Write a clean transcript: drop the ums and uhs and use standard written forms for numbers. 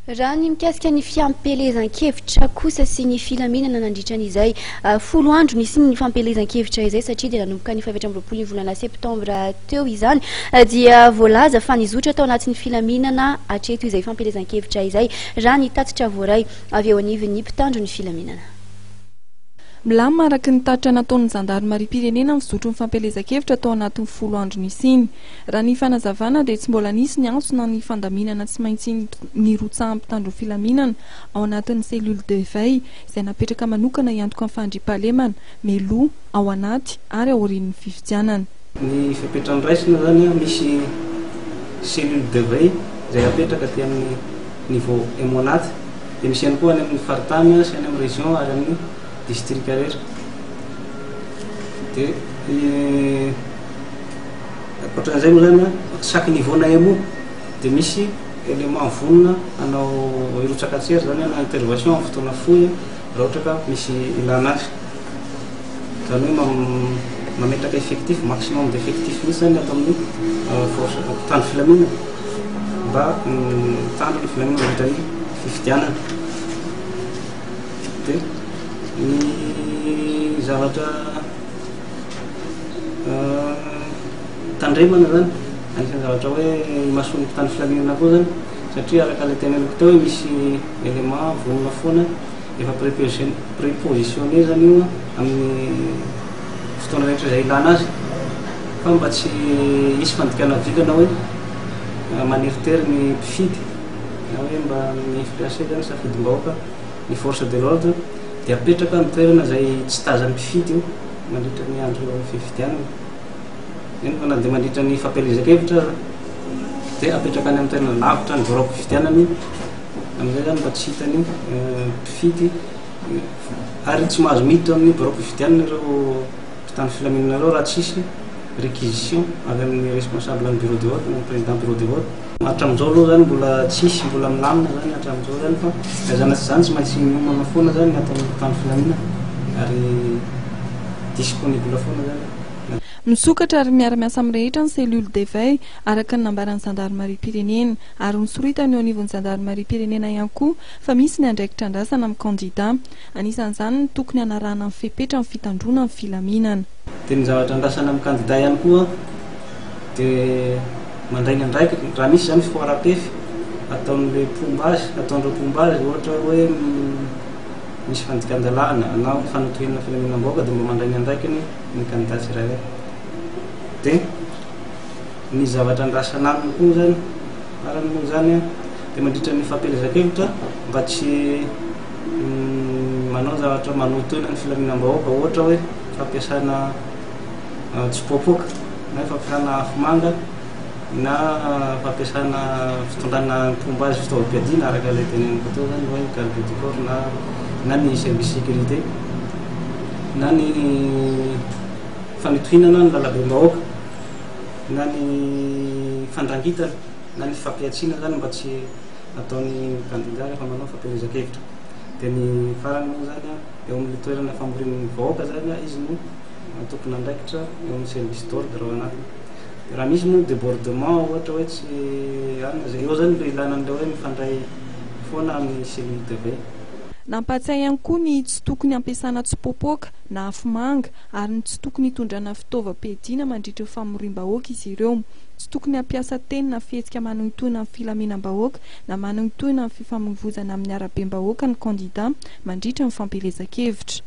Raha ny mikasika ny fiampelezan-kevitra kosa sy ny filaminana nandritra an'izay 10 andro nisian'ny fampielezan-kevitra izay, satria dia nanomboka ny 24 ny volana septambra teo izany, dia voalaza fa nizotra tao anatin'ny filaminana hatreto izay fampielezan-kevitra izay, raha ny tatitra voaray avy eo anivon'ny mpitandro ny filaminana. Milamina araka ny tatitra nataon'ny zandarimariam-pirenena ny fizotry ny fampielezan-kevitra tao anatin'ny 10 andro nisiany. Raha ny fanazavana dia tsy mbola nisy ny antso na ny fandaminana tsy maintsy nirotsahan'ny mpitandro ny filaminana ao anatin'ny cellule de veille izay napetraka manokana hiantoka ny fandriampahalemana, mialoha, ao anaty ary aorian'ny fifidianana. Ny fepetra noraisina izany, misy cellule de veille izay apetraka aty amin'ny niveau Emmo-Nat. Dia misy ihany koa any amin'ny faritany sy any amin'ny région ary amin'ny distrika rehetra. Dia ankoatran'izay moa zany, chaque niveau na EMO dia misy élément vonona hanao hirotsaka an-tsehatra zany hanao intervention amin'ny fotoana fohy raha ohatra ka misy ilana azy. Izany hoe mametraka effectif, maximum d'effectif mihitsy zany ato amin'ny force mpitandro filaminana mba mitandro ny filaminana mandritra ny fifidianana. Dia ny zavatra tandremana zany, anisan'ny zavatra hoe imasoan'ny mpitandro filaminana koa zany, satria araka ilay teneniko teo hoe misy élément vonona foana efa prépositionné zany io amin'ny fotoana rehetra izay ilana azy, fa mba tsy hisy fandikana vilana hoe maneritery ny mpifidy na hoe mba mi-influencer zany safidim-bahoaka ny force de l'ordre, dia apetraka amin'ny toerana izay tsy tazan'ny mpifidy io mandritra ny andro fifidianana. Eny fa na dia mandritra ny fampielezan-kevitra aza dia apetraka any amin'ny toerana lavitra ny biraom-pifidianana io, amin'izay zany mba tsy hitan'ny mpifidy ary tsy mahazo miditra amin'ny biraom-pifidianana ireo mpitandro filaminana ireo raha tsisy réquisition avy amin'ny responsable ny bureau de vote na ny président bureau de vote. Hatramin'izao aloha zany mbola tsisy, mbola milamina zany hatramin'izao zany, fa na izany na tsy izany tsy maintsy miomana foana zany ny ataon'ny mpitandro filaminana ary disponible foana zany. Misokatra ary miara-miasa amin'ny rehetra ny cellule d'éveil, araka ny nambaran'ny zandarimariam-pirenena, ary nosoritany eo anivon'ny zandarimariam-pirenena ihany koa fa misy ny andraikitra andrasana amin'ny kandida. Anisan'izany ny tokony hanarahana ny fepetra amin'ny fitandroana ny filaminana. Dia ny zavatra andrasana amin'ny kandida ihany koa dia mandray ny andraikiny, raha misy izany fihoaram-pefy ataon'ilay mpomba azy, ataon'ireo mpomba azy, ohatra hoe misy fandikan-dalàna na fanotohina filaminam-bahoaka dia mba mandray ny andraikiny ny kandida tsirairay. Dia ny zavatra andrasana aminy koa izany, farany moa izany dia mandritra ny fampielezan-kevitra mba tsy manao zavatra manohitohina ny filaminam-bahoaka, ohatra hoe fampiasana tsipoapoaka na fampiasana afomanga na fampiasana fitondrana mpomba azy fitaovam-piadiana araka ilay teneniko teo zany hoe garde du corps na ny service sécurité na ny fanotohinana ny lalabem-bahoaka na ny fandrangitana na ny fampihatsiana zany mba tsy ataon'ny kandida rehefa manao fampielezan-kevitra. Dia ny farany moa zany eo amin'ny toerana famorian'ny vahoaka zany izy no tompon'andraikitra eo amin'ny service d'ordre ao anatiny. Dia raha misy moa débordement ohatra hoe tsy anona zay, eo zany no ilana an'ilay hoe mifandray foana amin'ny cellule de veille. Nampahatsiahy ihany koa ny tsy tokony hampiasana tsipoapoaka na afomanga ary ny tsy tokony hitondrana fitaovam-piadiana mandritra ny famoriam-bahoaka izy ireo. Tsy tokony hampiasa teny na fihetsika manohintohina ny filaminam-bahoaka na manohintohina ny fifamoivozana amin'ny arabem-bahoaka ny kandida mandritra ny fampielezan-kevitra.